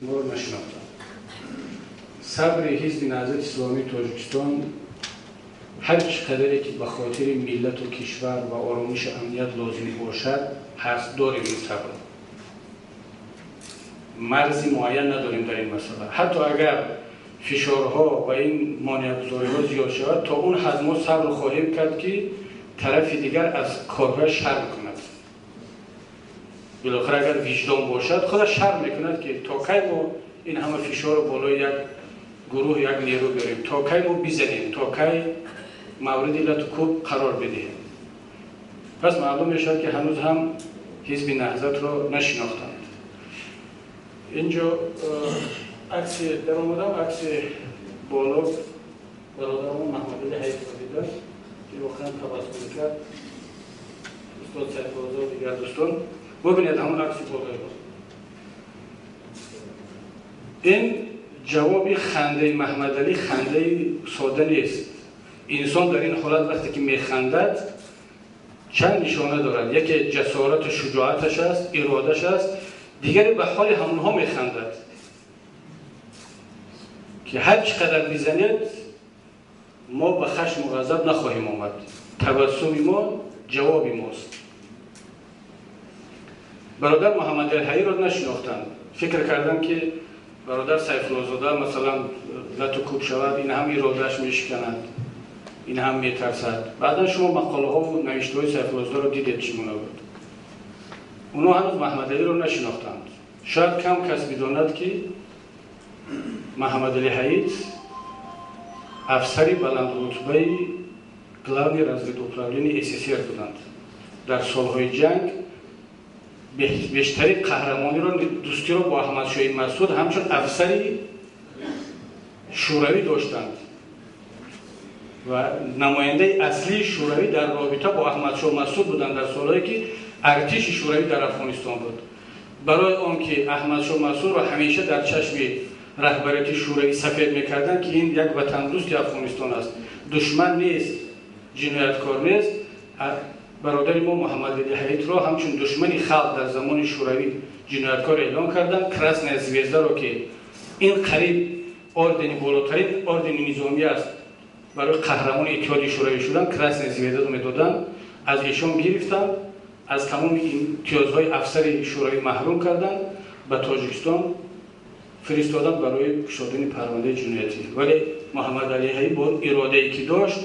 Моро нашинохтанд. Сабри Ҳизби Наҳзати Исломии Тоҷикистон ҳар чӣ қадаре ки ба хотири миллату кишвар ва оромишу амният лозим бошад, ҳаст, дорем ин сабр. Марзи муайян надорем дар ин масъала. Ҳатто агар фишорҳо ва ин монеагузориҳо зиёд шавад, то он ҳад мо сабр хоҳем кард, ки тарафи дигар аз корҳояш шарм кунад. Билохира агар виҷдон бошад, худаш шарм мекунад, ки то кай мо ин ҳама фишорро болои як гурӯҳ, як нерӯ биёрем, то кай мо бизанем, то кай мавриди лату кӯб қарор бидиҳем. Пас маълум мешавад, ки ҳанӯз ҳам Ҳизби Наҳзатро нашинохтанд. Инҷо акси даромадам, акси боло бародарамон Маҳмадали Ҳаитро дидам, ки воқеан табассум кард. Устод Сайфуллозода, дигар дӯстон, бубинед ҳамон акси болоиро. Ин ҷавоби хандаи Маҳмадалӣ хандаи сода нест. Инсон дар ин ҳолат вақте ки механдад, чанд нишона дорад. Яке ҷасорату шуҷоаташ аст, иродаш аст, дигаре ба ҳоли ҳамонҳо механдад, ки ҳар чӣ қадар бизанед, мо ба хашму ғазаб нахоҳем омад. Табассуми мо ҷавоби мост. Бародар Муҳаммадалӣ Ҳаиро нашинохтанд. Фикр кардам, ки бародар Сайфуллозода масалан лату кӯб шавад, ин ҳам иродааш мешиканад, ин ҳам метарсад. Баъдан шумо мақолаҳову навиштаҳои Сайфуллозодаро дидед, чӣ гуна буд. Онҳо ҳанӯз Маҳмадалиро нашинохтанд. Шояд кам кас бидонад, ки Маҳмадалӣ Ҳаит афсари баландрутбаи главный разведуправления СССР буданд. Дар солҳои ҷанг бештари қаҳрамониро, дӯстиро бо Аҳмадшоҳи Масъуд ҳамчун афсари шӯравӣ доштанд ва намояндаи аслии шӯравӣ дар робита бо Аҳмадшоҳ Масъуд буданд дар солҳое ки артиши шӯравӣ дар Афғонистон буд. Барои он ки Аҳмадшоҳ Масъудро ҳамеша дар чашми раҳбарияти шӯравӣ сафед мекарданд, ки ин як ватандӯсти Афғонистон аст, душман нест, ҷинояткор нест, бародари мо Муҳаммадалӣ Ҳаитро ҳамчун душмани халқ дар замони шӯравӣ ҷинояткор эълон карданд. Красная звездаро, ки ин қариб ордени болотарин ордени низомӣ аст, барои қаҳрамони Иттиҳоди Шӯравӣ шудан Красная звездаро медоданд, аз эшон гирифтанд, аз тамоми имтиёзҳои афсари шӯравӣ маҳрум карданд, ба Тоҷикистон фиристоданд барои кушодани парвандаи ҷиноятӣ. Вале Муҳаммадалӣ Ҳаит бо иродае ки дошт,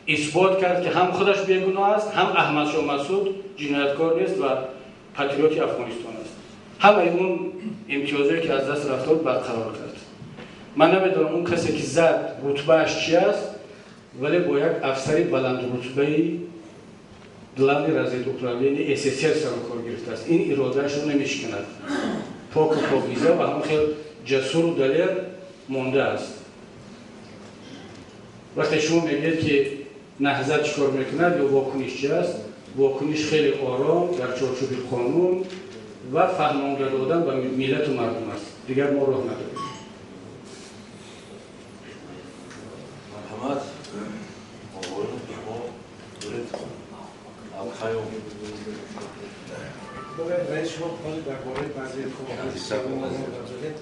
исбот кард, ки ҳам худаш бегуноҳ аст, ҳам Аҳмадшоҳ Масъуд ҷинояткор нест ва патриоти Афғонистон аст. Ҳамаи он имтиёзое ки аз даст рафта буд, барқарор кард. Ман намедонам он касе ки зад рутбааш чи аст, вале бо як афсари баландрутбаи главный разведуправления СССР сарукор гирифтааст. Ин иродаашро намешиканад. Поку покиза ва ҳамон хел ҷасуру далер мондааст. Вақте шумо мегӯед, ки Наҳзат чӣ кор мекунад ё вокуниш чи аст, вокуниш хеле ором, дар чорчӯби қонун ва фаҳмонда додан ба миллату мардум аст. Дигар мо роҳ надорем. Марҳамат, шумо доред Алхайом. Раис, шумо ҳоли дар бораи баъзе задед.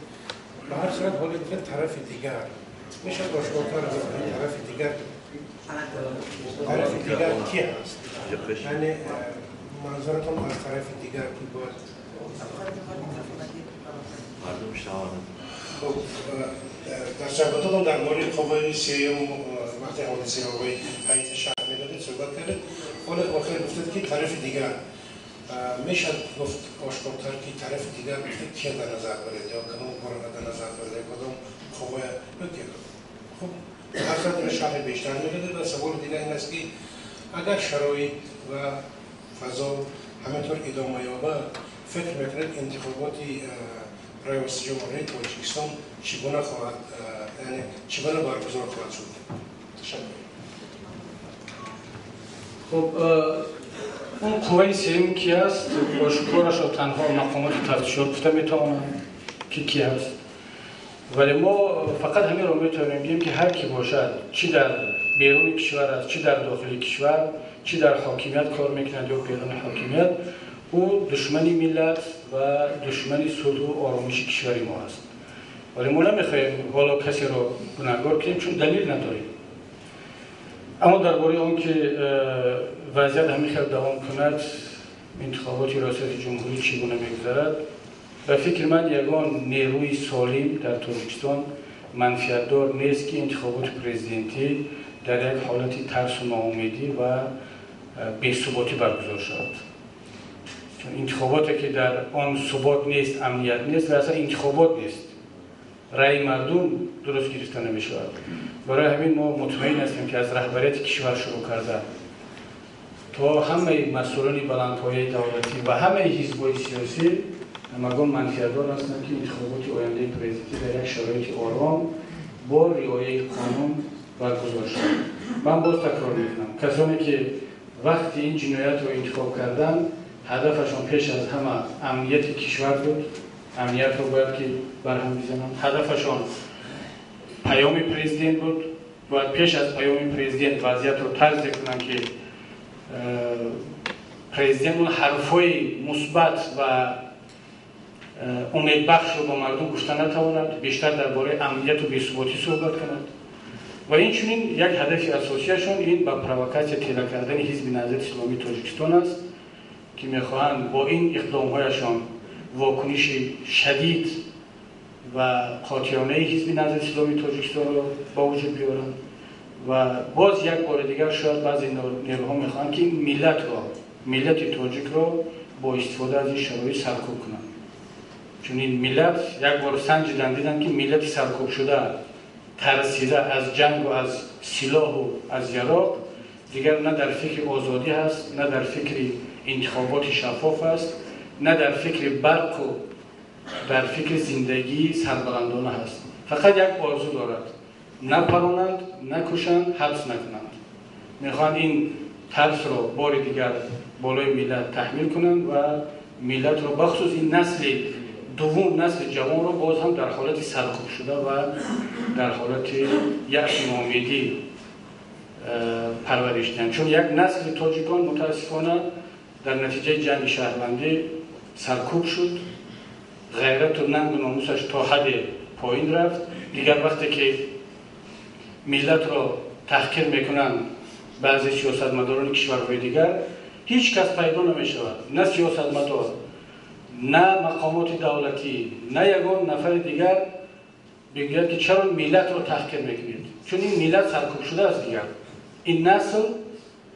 Ба ҳар сурат, ҳоли гуфтед тарафи дигар. Мешавад ошкортар гуфт, тарафи дигар ки ҳаст? Яъне манзуратон аз тарафи дигар ки бояд мардум шаванд. Хуб, дар суҳбатотон дар бораи қувваи сеюм, вақте ҳодисаи оқои Ҳаит шарҳ медодед, суҳбат кардед. Ҳоли охир гуфтед, ки тарафи дигар. Мешавад гуфт ошкортар, ки тарафи дигар гуфтед, кия дар назар доред ё кадом корро дар назар доред ё кадом қуввая ё ки? Хуб, ҳар сурат инро шарҳи бештар медодед. Ва саволи дигар ин аст, ки агар шароит ва фазо ҳаминтур идома ёбад, фикр мекунед, интихоботи раёсати ҷумҳурии Тоҷикистон чӣ гуна хоҳад, яъне чӣ гуна баргузор хоҳад шуд? Ташаккур. Хуб, он қувваи сеюм ки аст, ошкорашро танҳо мақомоти тафтишот гуфта метавонанд, ки ки аст. Вале мо фақат ҳаминро метавонем гӯем, ки ҳар ки бошад, чӣ дар беруни кишвар аст, чӣ дар дохили кишвар, чӣ дар ҳокимият кор мекунад ё беруни ҳокимият, ӯ душмани миллат ва душмани сулҳу оромиши кишвари мо аст. Вале мо намехоҳем ҳоло касеро гунаҳгор кунем, чун далил надорем. Аммо дар бораи он ки вазъият ҳамин хел давом кунад, интихоботи раёсати ҷумҳурӣ чӣ гуна мегузарад, ба фикри ман ягон нерӯи солим дар Тоҷикистон манфиатдор нест, ки интихоботи президентӣ дар як ҳолати тарсу ноумедӣ ва бесуботӣ баргузор шавад. Чун интихоботе ки дар он субот нест, амният нест ва аслан интихобот нест, раъи мардум дуруст гирифта намешавад. Барои ҳамин мо мутмаин ҳастем, ки аз раҳбарияти кишвар шурӯъ карда то ҳамаи масъулони баландпояи давлатӣ ва ҳамаи ҳизбҳои сиёсӣ ҳамагон манфиатдор ҳастанд, ки интихоботи ояндаи президентӣ дар як шароити ором бо риояи қонун баргузор шавад. Ман боз такрор мекунам, касоне ки вақти ин ҷиноятро интихоб карданд, ҳадафашон пеш аз ҳама амнияти кишвар буд. Амниятро бояд ки барҳам бизананд. Ҳадафашон паёми президент буд. Бояд пеш аз паёми президент вазъиятро тарзе кунанд, ки президент он ҳарфҳои мусбат ва умедбахшро ба мардум гуфта натавонад, бештар дар бораи амнияту бесуботӣ суҳбат кунад. Ва инчунин як ҳадафи асосияшон ин ба провокатсия тела кардани Ҳизби Наҳзати Исломии Тоҷикистон аст, ки мехоҳанд бо ин иқдомҳояшон вокуниши шадид ва қотиёнаи Ҳизби Наҳзати Исломии Тоҷикистонро ба вуҷуд биёранд. Ва боз як бори дигар шояд баъзе нерӯҳо мехоҳанд, ки миллатро, миллати тоҷикро бо истифода аз ин шароит саркӯб кунанд. Чун ин миллат як бор санҷидан, диданд, ки миллати саркӯбшуда, тарсида аз ҷангу аз силоҳу аз яроқ, дигар на дар фикри озодӣ ҳаст, на дар фикри интихоботи шаффоф аст, на дар фикри барқу дар фикри зиндагии сарбаландона ҳаст. Фақат як орзу дорад: напаронанд, накушанд, ҳабс накунанд. Мехоҳанд ин тарсро бори дигар болои миллат таҳмил кунанд ва миллатро, бахусус ин насли дуввум, насли ҷавонро боз ҳам дар ҳолати саркӯбшуда ва дар ҳолати яъсу ноумедӣ парвариш диҳанд. Чун як насли тоҷикон мутаассифона дар натиҷаи ҷанги шаҳрвандӣ саркӯб шуд, ғайрату нангу номусаш то ҳадде поин рафт. Дигар вақте ки миллатро таҳқир мекунанд баъзе сиёсатмадорони кишварҳои дигар, ҳеҷ кас пайдо намешавад, на сиёсатмадор, на мақомоти давлатӣ, на ягон нафари дигар бигӯяд, ки чаро миллатро таҳқир мекунед, чун ин миллат саркӯбшуда аст. Дигар ин насл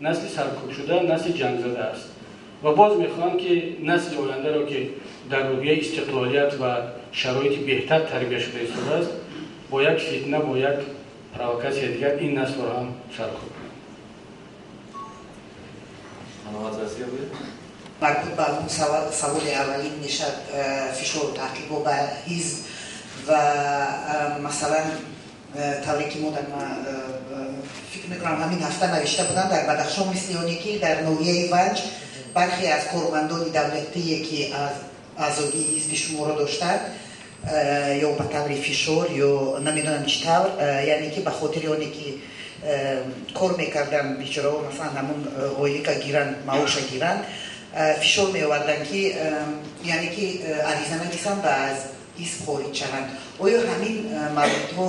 насли саркӯбшуда, насли ҷангзада аст. Ва боз мехоҳам, ки насли ояндаро, ки дар рӯҳияи истиқлолият ва шароити беҳтар тарбия шуда истодааст, бо як фитна, бо як провокатсияи дигар ин наслро ҳам саркӯб кунанд. Марбут ба он саволи аввалин мешавад, фишору таъқибҳо ба ҳизб ва масалан тавре ки мо дар, фикр мекунам, ҳамин ҳафта навишта будам, дар Бадахшон, мисли оне ки дар ноҳияи Ванҷ бархе аз кормандони давлатие, ки аъзогии ҳизби шуморо доштанд, ё ба таври фишор ё намедонам чӣ тавр, яъне ки ба хотири оне ки кор мекарданд бечораҳо, масалан ҳамун ойлика гиранд, маоша гиранд, фишор меоварданд, ки яъне ки ариза нависанд ва аз ҳизб хориҷ шаванд. Оё ҳамин мавридҳо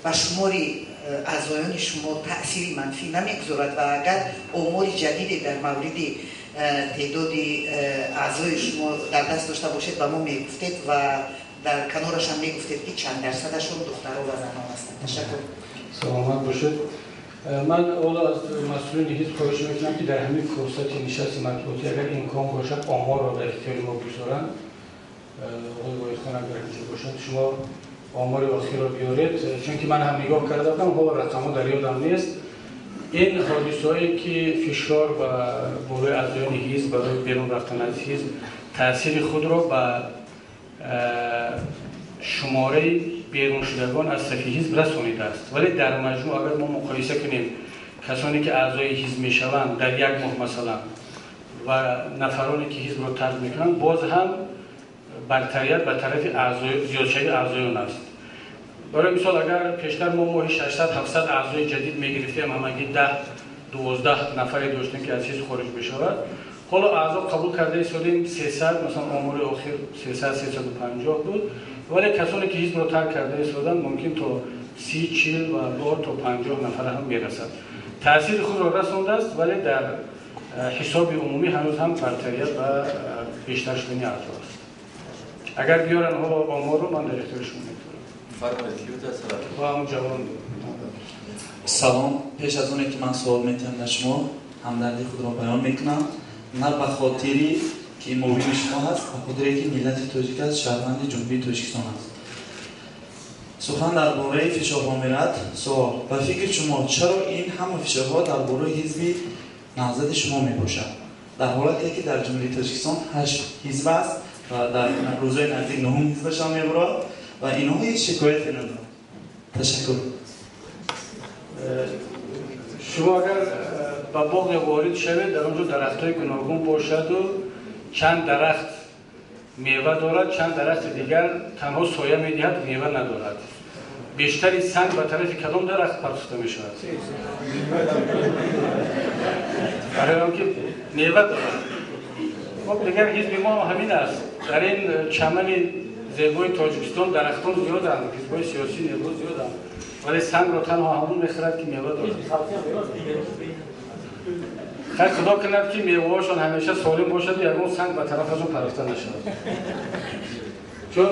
ба шумори аъзоёни шумо таъсири манфӣ намегузорад ва агар омори ҷадиде дар мавриди теъдоди аъзои шумо дар даст дошта бошед, ба мо мегуфтед ва дар канорашам мегуфтед, ки чанд дарсадашон духтаро ва занон ҳастанд. Ташаккур. Саломат бошед. Ман ҳоло аз масъулини ҳизб хоҳиш мекунам, ки дар ҳамин фурсати нишасти матбуотӣ, агар имкон бошад, оморро дар ихтиёри мо бигузоранд. Оғои Воҳидхон, агар инҷо бошанд, шумо омори охирро биёред, чунки ман ҳам нигоҳ карда будам, ҳоло рақамҳо дар ёдам нест. Ин ҳодисаҳое ки фишор ба болои аъзоёни ҳизб барои берун рафтан аз ҳизб таъсири худро ба шумораи беруншудагон аз сафи ҳизб расонидааст, вале дар маҷмӯъ агар мо муқоиса кунем касоне ки аъзои ҳизб мешаванд дар як моҳ масалан ва нафароне ки ҳизбро тарк мекунанд, боз ҳам бартарият ба тарафи зиёдшавии аъзоён аст. Барои мисол, агар пештар мо моҳи 600-700 аъзои ҷадид мегирифтем, ҳамагӣ 10-12 нафаре доштем, ки аз ҳизб хориҷ мешавад, ҳоло аъзо қабул карда истодем 300, масалан омори охир 300-350 буд. Вале касоне ки ҳизбро тарк карда истоданд, мумкин то 30, 40 ва гоҳ то 50 нафар ҳам мерасад. Таъсири худро расондааст, вале дар ҳисоби умумӣ ҳанӯз ҳам бартарият ва бештар шудани аъзо аст. Агар биёранд ҳоло оморро, ман дар ихтиёри шумо метавонам. Ва ҳамон ҷавон. Салом. Пеш аз оне ки ман суол метиҳам, дар шумо ҳамдардии худро баён мекунам, на ба хотири ки муовини шумо ҳаст, ба хотире ки миллати тоҷик аст, шаҳрванди Ҷумҳурии Тоҷикистон аст. Сухан дар бораи фишорҳо мерад. Суол: ба фикри шумо, чаро ин ҳама фишорҳо дар бораи ҳизби Наҳзати шумо мебошад, дар ҳолате ки дар Ҷумҳурии Тоҷикистон ҳашт ҳизб аст ва дар рӯзҳои наздик нуҳум ҳизбашон мебурад ва инҳо ҳеҷ шикояте надоранд? Ташаккур. Шумо агар ба боғе ворид шавед, дар он ҷо дарахтҳои гуногун бошаду чанд дарахт мева дорад, чанд дарахти дигар танҳо соя медиҳад, мева надорад. Бештари санг ба тарафи кадом дарахт партофта мешавад? Барои он ки мева дорад. Хоб, дигар ҳизби мо ҳамин аст. Дар ин чамани зебои Тоҷикистон дарахтон зиёданд, ҳизбҳои сиёсӣ нерӯ зиёданд, вале сангро танҳо ҳамон мехӯрад, ки мева дорад. Хайр, Худо кунад, ки меваҳошон ҳамеша солим бошаду ягон санг ба тарафашон партофта нашавад, чун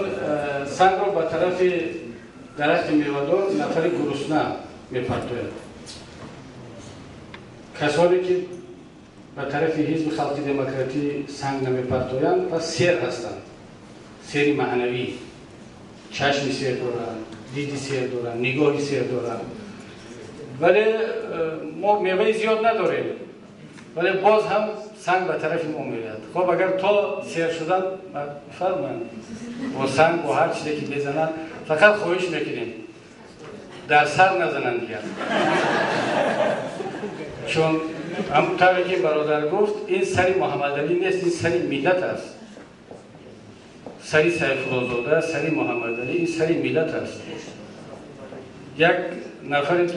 сангро ба тарафи дарахти мевадор нафари гурусна мепартояд. Касоне ки ба тарафи Ҳизби Халқи Демократӣ санг намепартоянд, пас сер ҳастанд, сери маънавӣ, чашми сер доранд, диди сер доранд, нигоҳи сер доранд. Вале мо меваи зиёд надорем, вале боз ҳам санг ба тарафи мо меояд. Хоб, агар то сер шудан фармоянд, бо санг, бо ҳар чизе ки мезананд, фақат хоҳиш мекунем, дар сар назананд дигар, чун ҳамон тавре ки бародар гуфт, ин сари Муҳаммадалӣ нест, ин сари миллат аст. Сари Сайфуллозода, сари Муҳаммадалӣ, ин сари миллат аст. Як нафари